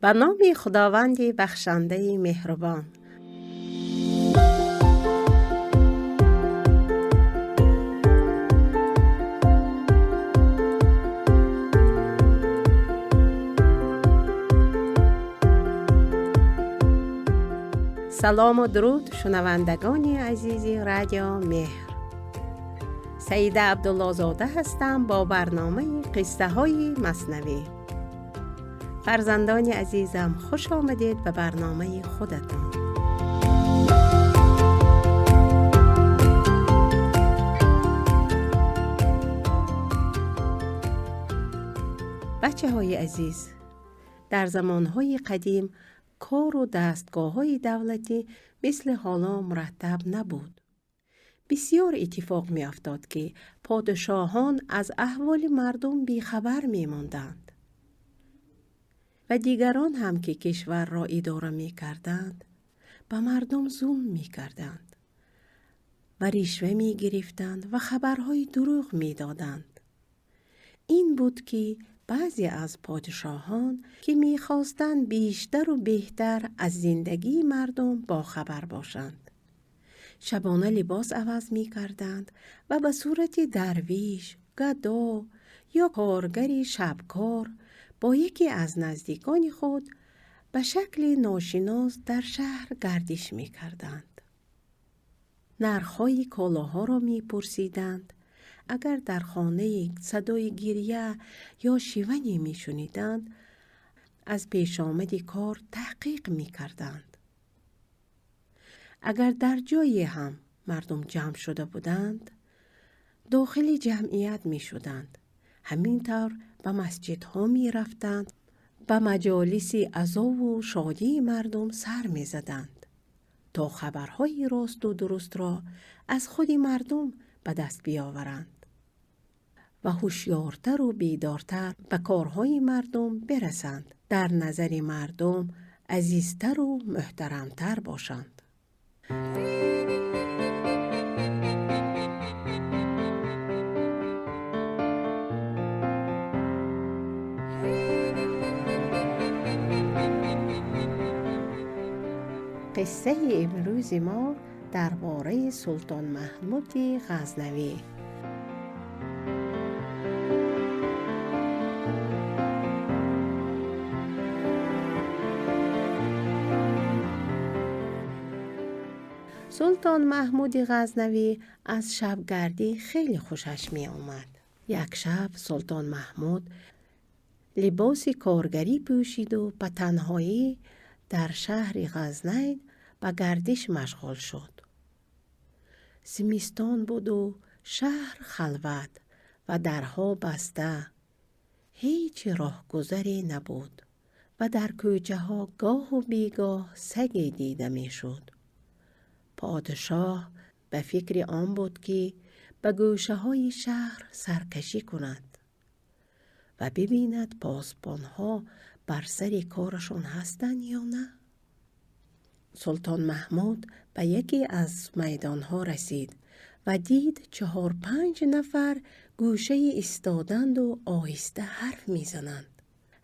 Ба номи Худованди бахшандаи меҳрубон. Салому дуруд, шунавандагони азизи Радио Меҳр. Саида Абдуллозода ҳастам бо барномаи қиссаҳои маснавӣ. Фарзандони азизам, хуш омадед ба барномаи худатон. Бачаҳои азиз, дар замонҳои қадим кору дастгоҳҳои давлатӣ мисли ҳоло мураттаб набуд. Бисёр иттифоқ меафтод, ки подшоҳон аз аҳволи мардум бехабар мемонданд ва дигарон ҳам, ки кишварро идора мекарданд, ба мардум зулм мекарданд ва ришва мегирифтанд ва хабарҳои дурӯғ медоданд. Ин буд, ки баъзе аз подшоҳон, ки мехостанд бештару беҳтар аз зиндагии мардум бохабар бошанд, шабона либос иваз мекарданд ва ба сурати дарвиш, гадо ё коргари шабкор бо яке аз наздикони худ ба шакли ношинос дар шаҳр гардиш мекарданд. Нархҳои колоҳоро мепурсиданд. Агар дар хонаи садои гиря ё шиване мешуниданд, аз пешомади кор таҳқиқ мекарданд. Агар дар ҷое ҳам мардум ҷамъ шуда буданд, дохили ҷамъият мешуданд. Ҳамин тавр ба масҷидҳо мерафтанд, ба маҷолиси азову шодии мардум сар мезаданд, то хабарҳои росту дурустро аз худи мардум ба даст биёваранд ва ҳушёртару бедортар ба корҳои мардум бирасанд, дар назари мардум азизтару муҳтарамтар бошанд. Қиссаи имрӯзи мо дар бораи Султон Маҳмуди Ғазнавӣ. Султон Маҳмуди Ғазнавӣ аз шабгардӣ хеле хушаш меомад. Як шаб Султон Маҳмуд либоси коргарӣ пӯшиду ба танҳоӣ дар шаҳри Ғазнайн ба гардиш машғул шуд. Зимистон буду шаҳр халват ва дарҳо баста. Ҳеҷ роҳгузаре набуд ва дар кӯчаҳо гоҳу бегоҳ саге дида мешуд. Подшоҳ ба фикри он буд, ки ба гӯшаҳои шаҳр саркашӣ кунад ва бибинад, посбонҳо бар сари корашон ҳастанд ё на. Султон Маҳмуд ба яке аз майдонҳо расид ва дид, чаҳор-панҷ нафар гӯшае истоданду оҳиста ҳарф мезананд.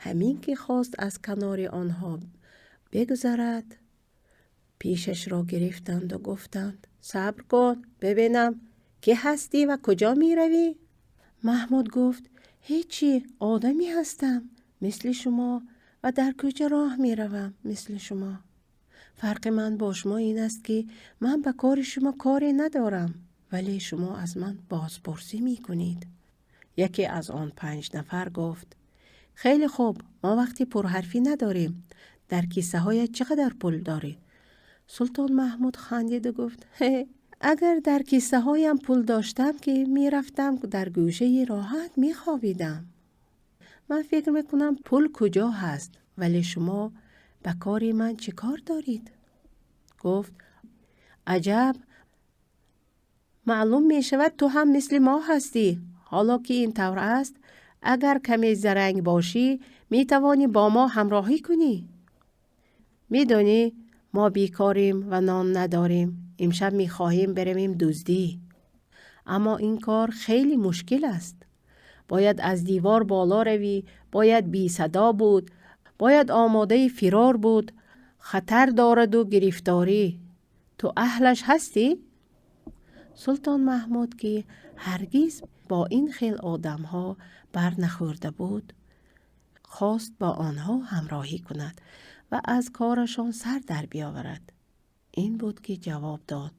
Ҳамин ки хост аз канори онҳо бигузарад, пешашро гирифтанду гуфтанд: «Сабр кун, бибинам, кӣ ҳастӣ ва куҷо меравӣ?» Маҳмуд гуфт: «Ҳечи, одаме ҳастам мисли шумо ва дар кӯча роҳ меравам мисли шумо. Фарқи ман бо шумо ин аст, ки ман ба кори шумо коре надорам, вале шумо аз ман бозпурсӣ мекунед». Яке аз он панҷ нафар гуфт: «Хеле хуб, мо вақти пурҳарфӣ надорем. Дар кисаҳоят чӣ қадар пул дорӣ?» Султон Маҳмуд хандиду гуфт: «Ҳе, агар дар кисаҳоям пул доштам, ки мерафтам дар гӯшаи роҳат мехобидам. Ман фикр мекунам, пул куҷо ҳаст, вале шумо ба кори ман чӣ кор доред?» Гуфт: «Аҷаб, маълум мешавад, ту ҳам мисли мо ҳастӣ. Ҳоло ки ин тавр аст, агар каме заранг бошӣ, метавонӣ бо мо ҳамроҳӣ кунӣ. Медонӣ, мо бекорем ва нон надорем. Имшаб мехоҳем биравем дуздӣ, аммо ин кор хеле мушкил аст. Бояд аз девор боло равӣ, бояд бесадо буд, Бояд омодаи фирор буд, хатар дораду гирифторӣ. Ту аҳлаш ҳастӣ? Султон Маҳмуд, ки ҳаргиз бо ин хел одамҳо барнахӯрда буд, хост бо онҳо ҳамроҳӣ кунад ва аз корашон сар дар биёварад. Ин буд, ки ҷавоб дод: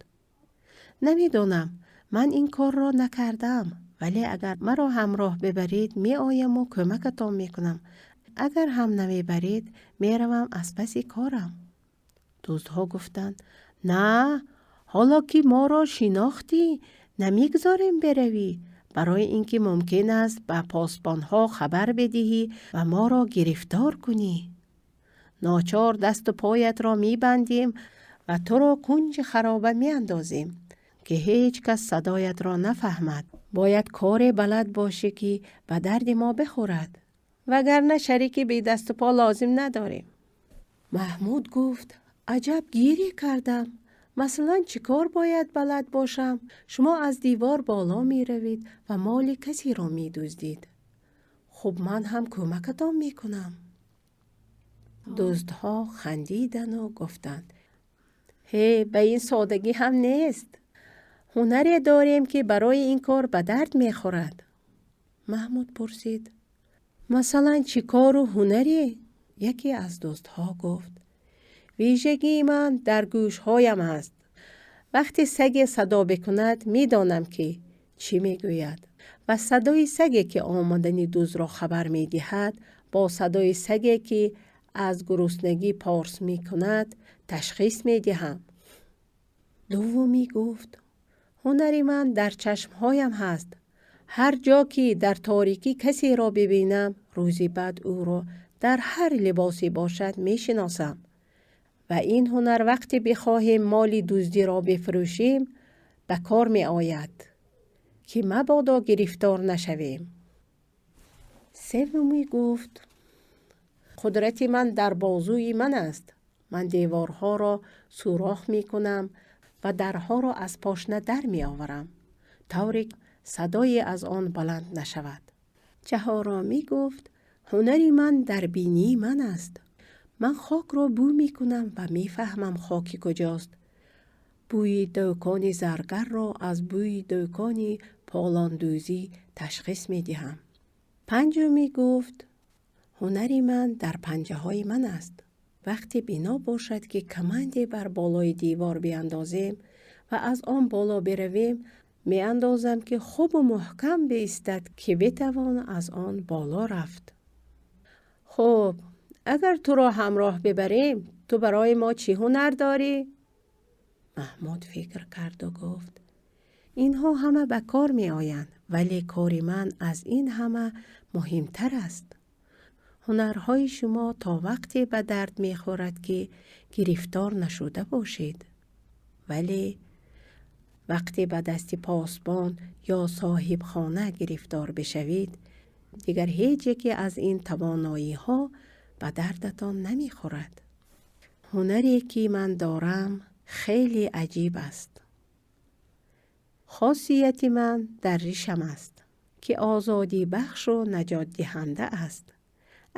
«Намедонам, ман ин корро накардаам, вале агар маро ҳамроҳ бибаред, меояму кӯмакатон мекунам. Агар ҳам намебаред, меравам аз паси корам». Дӯстҳо гуфтанд: «На, ҳоло ки моро шинохтӣ, намегузорем беравӣ, барои ин ки мумкин аст ба посбонҳо хабар бидиҳӣ ва моро гирифтор кунӣ. Ночор дасту поятро мебандем ва туро кунҷи хароба меандозем, ки ҳеҷ кас садоятро нафаҳмад. Бояд коре балад бошӣ, ки ба дарди мо бихӯрад, вагарна шарики бедасту по лозим надорем». Маҳмуд гуфт: «Аҷаб гире кардам! Масалан, чӣ кор бояд балад бошам? Шумо аз девор боло меравед ва моли касеро медуздед. Хуб, ман ҳам кӯмакатон мекунам». Дӯстҳо хандидану гуфтанд: «Ҳе, ба ин содагӣ ҳам нест. Ҳунаре дорем, ки барои ин кор ба дард мехӯрад». Маҳмуд пурсид: «Масалан, чӣ кору ҳунаре?» Яке аз дӯстҳо гуфт: «Вижагии ман дар гӯшҳоям аст. Вақте саге садо бикунад, медонам, ки чӣ мегӯяд, ва садои саге, ки омадани дуздро хабар медиҳад, бо садои саге, ки аз гуруснагӣ порс мекунад, ташхис медиҳам». Дуввумӣ гуфт: «Ҳунари ман дар чашмҳоям ҳаст. Ҳар ҷо ки дар торикӣ касеро бибинам, рӯзи баъд ӯро дар ҳар либосе бошад мешиносам. Ва ин ҳунар вақте бихоҳем моли дуздиро бифурӯшем, ба кор меояд, ки мабодо гирифтор нашавем». Севумӣ гуфт: «Қудрати ман дар бозуи ман аст. Ман деворҳоро сӯрох мекунам ва дарҳоро аз пошна дар меоварам, тавре садое аз он баланд нашавад». Чаҳоромӣ гуфт: «Ҳунари ман дар бинии ман аст. Ман хокро бӯ мекунам ва мефаҳмам, хоки куҷост. Бӯи дӯкони заргарро аз бӯи дӯкони полондӯзӣ ташхис медиҳам». Панҷумӣ гуфт: «Ҳунари ман дар панҷаҳои ман аст. Вақте бино бошад, ки каманде бар болои девор биандозем ва аз он боло биравем, меандозам, ки хубу муҳкам биистад, ки битавон аз он боло рафт». «Хуб, агар туро ҳамроҳ бибарем, ту барои мо чӣ ҳунар дорӣ?» Маҳмуд фикр карду гуфт: «Инҳо ҳама ба кор меоянд, вале кори ман аз ин ҳама муҳимтар аст. Ҳунарҳои шумо то вақте ба дард мехӯрад, ки гирифтор нашуда бошед, вале вақте ба дасти посбон ё соҳибхона гирифтор бишавед, дигар ҳеҷ яке аз ин тавоноиҳо ба дардатон намехӯрад. Ҳунаре, ки ман дорам, хеле аҷиб аст. Хосияти ман дар ришам аст, ки озодибахшу наҷотдиҳанда аст.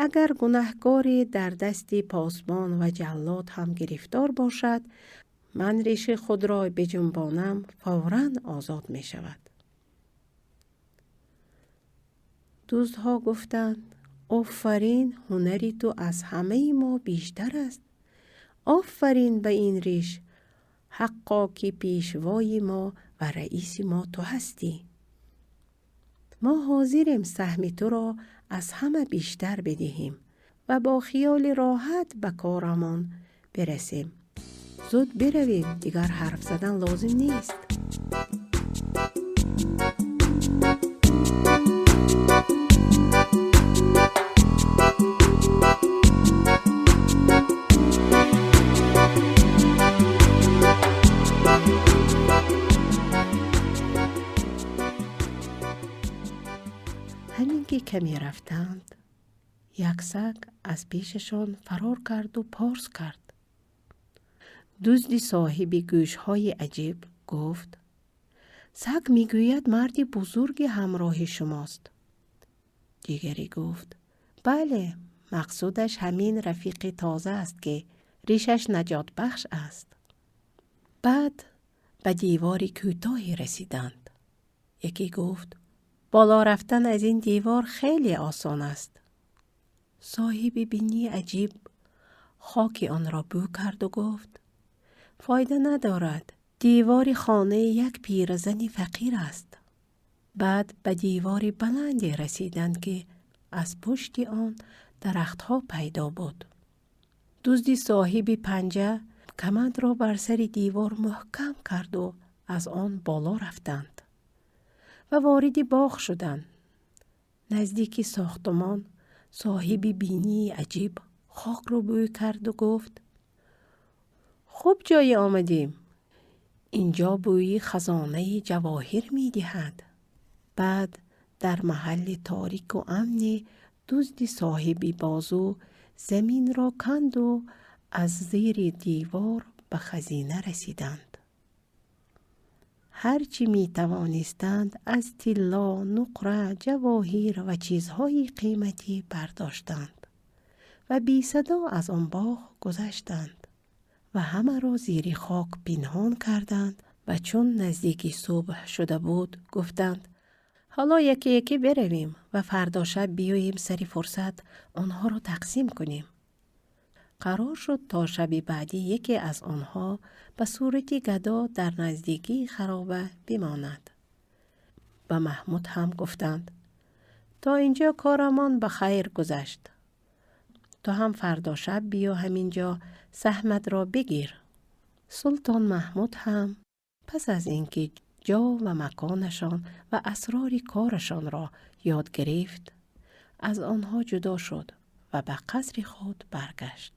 Агар гунаҳкоре дар дасти посбон ва ҷаллод ҳам гирифтор бошад, ман риши худро биҷунбонам, фавран озод мешавад». Дӯстҳо гуфтанд: «Офарин, ҳунари ту аз ҳамаи мо бештар аст. Офарин ба ин риш! Ҳаққо, ки пешвои мо ва раиси мо ту ҳастӣ. Мо ҳозирем саҳми туро аз ҳама бештар бидиҳем ва бо хиёли роҳат ба корамон бирасем. Зуд биравем, дигар ҳарф задан лозим нест». Ҳамин ки каме рафтанд, як саг аз пешашон фарор карду порс кард. Дузди соҳиби гӯшҳои аҷиб гуфт: «Саг мегӯяд, марди бузурги ҳамроҳи шумост». Дигаре гуфт: «Бале, Мақсудаш ҳамин рафиқи тоза аст, ки ришаш наҷотбахш аст. Баъд ба девори кӯтоҳе расиданд. Яке гуфт: боло рафтан аз ин девор хеле осон аст. Соҳиби бинии аҷиб хоки онро бӯ карду гуфт: фоида надорад, девори хонаи як пиразани фақир аст. Баъд ба девори баланде расиданд, ки аз пушти он дарахтҳо пайдо буд. Дузди соҳиби панҷа камандро бар сари девор маҳкам карду аз он боло рафтанд ва вориди боғ шуданд. Наздики сохтумон соҳиби бинии аҷиб хокро бӯй карду гуфт: хуб ҷое омадем, инҷо бӯи хазонаи ҷавоҳир медиҳад. Баъд дар маҳалли торику амне дузди соҳиби бозу заминро канду аз зери девор ба хазина расиданд. Ҳар чӣ метавонистанд аз тилло, нуқра, ҷавоҳир ва чизҳои қиматӣ бардоштанд ва бесадо аз он боғ гузаштанд ва ҳамаро зери хок пинҳон карданд. Ва чун наздики субҳ шуда буд, гуфтанд: ҳоло яке яке беравем ва фардо шаб биёем, сари фурсат онҳоро тақсим кунем. Қарор шуд, то шаби баъдӣ яке аз онҳо ба сурати гадо дар наздикии хароба бимонад. Ба Маҳмуд ҳам гуфтанд: то инҷо корамон ба хайр гузашт, ту ҳам фардо шаб биё, ҳамин ҷо саҳматро бигир. Султон Маҳмуд ҳам пас аз ин ки ҷо ва маконашон ва асрори корашонро ёд гирифт, аз онҳо ҷудо шуд ва ба қасри худ баргашт.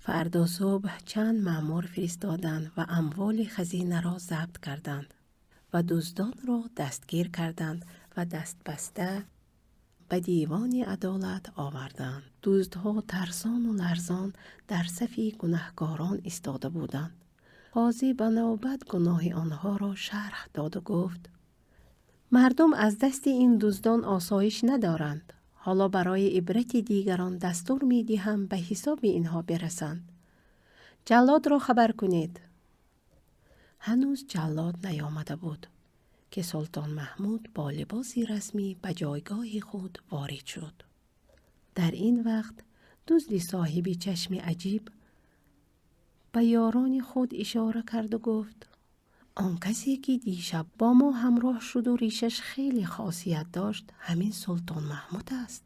Фардо субҳ чанд маъмур фиристоданд ва амволи хазинаро забт карданд ва дуздонро дастгир карданд ва дастбаста ба девони адолат оварданд. Дуздҳо тарсону ларзон дар сафи гунаҳкорон истода буданд. Қозӣ ба навбат гуноҳи онҳоро шарҳ доду гуфт: мардум аз дасти ин дуздон осоиш надоранд. Ҳоло барои ибрати дигарон дастур медиҳам ба ҳисоби инҳо бирасанд. Ҷаллодро хабар кунед. Ҳанӯз ҷаллод наёмада буд, ки Султон Маҳмуд бо либоси расмӣ ба ҷойгоҳи худ ворид шуд. Дар ин вақт дузди соҳиби чашми аҷиб ба ёрони худ ишора карду гуфт: он касе ки дишаб бо мо ҳамроҳ шуду ришаш хеле хосият дошт, ҳамин Султон Маҳмуд аст.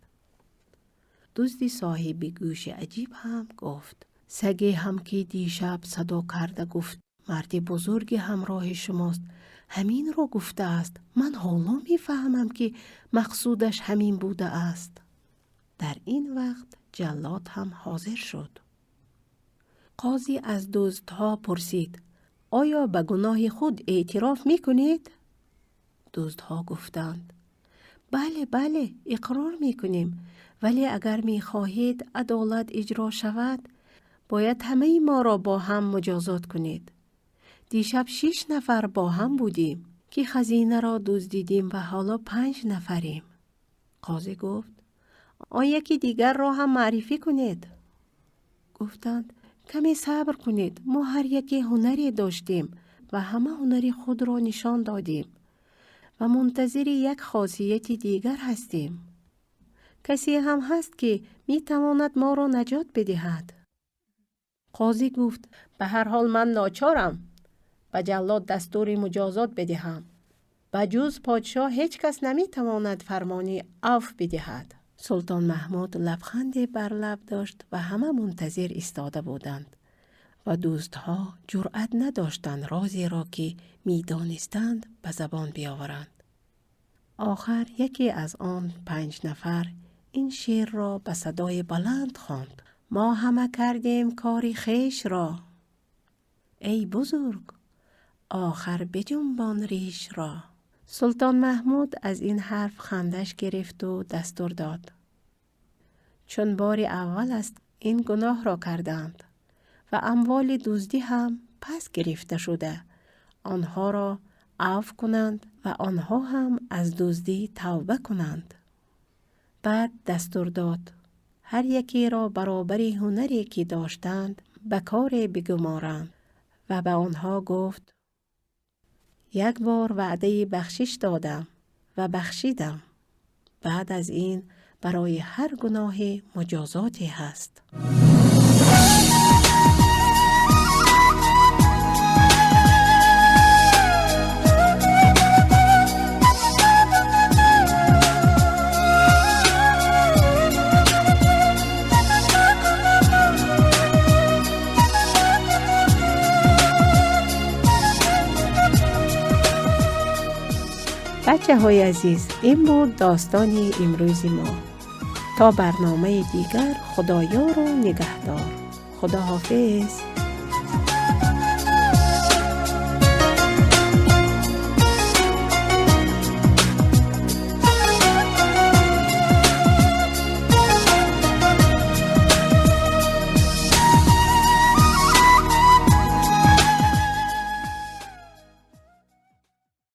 Дузди соҳиби гӯши аҷиб ҳам гуфт: саге ҳам ки дишаб садо карда гуфт марди бузурги ҳамроҳи шумост, ҳаминро гуфтааст. Ман ҳоло мефаҳмам, ки мақсудаш ҳамин будааст. Дар ин вақт ҷаллод ҳам ҳозир шуд. Қозӣ аз дуздҳо пурсид: оё ба гуноҳи худ эътироф мекунед? Дуздҳо гуфтанд: бале, бале, иқрор мекунем, вале агар мехоҳед адолат иҷро шавад, бояд ҳамаи моро бо ҳам муҷозот кунед. Дишаб 6 нафар бо ҳам будем, ки хазинаро дуздидем ва ҳоло 5 нафарем. Қозӣ гуфт: он яки дигарро ҳам маърифӣ кунед. Гуфтанд: каме сабр кунед, мо ҳар яке ҳунаре доштем ва ҳама ҳунари худро нишон додем ва мунтазири як хосияти дигар ҳастем. Касе ҳам ҳаст, ки метавонад моро наҷот бидиҳад. Қозӣ гуфт: ба ҳар ҳол ман ночорам ба ҷаллод дастури муҷозот бидиҳам. Ба ҷуз подшоҳ ҳеҷ кас наметавонад фармони афв бидиҳад. Султон Маҳмуд лабханде бар лаб дошт ва ҳама мунтазир истода буданд ва дӯстҳо ҷуръат надоштанд розеро, ки медонистанд, ба забон биёваранд. Охар яке аз он 5 нафар ин шеърро ба садои баланд хонд: мо ҳама кардем кори хешро, эй бузург, охар биҷунбон ришро. Султон Маҳмуд аз ин ҳарф хандаш гирифту дастур дод: чун бори аввал аст ин гуноҳро карданд ва амволи дуздӣ ҳам пас гирифта шуда, онҳоро афв кунанд ва онҳо ҳам аз дуздӣ тавба кунанд. Баъд дастур дод: Ҳар якеро баробари ҳунаре ки доштанд ба коре бигуморанд ва ба онҳо гуфт: як бор ваъдаи бахшиш додам ва бахшидам. Баъд аз ин барои ҳар гуноҳе муҷозоте ҳаст. Бачаҳои азиз, ин буд достони имрӯзи мо. То барномаи дигар Худоёру нигаҳдор. Худоҳофиз.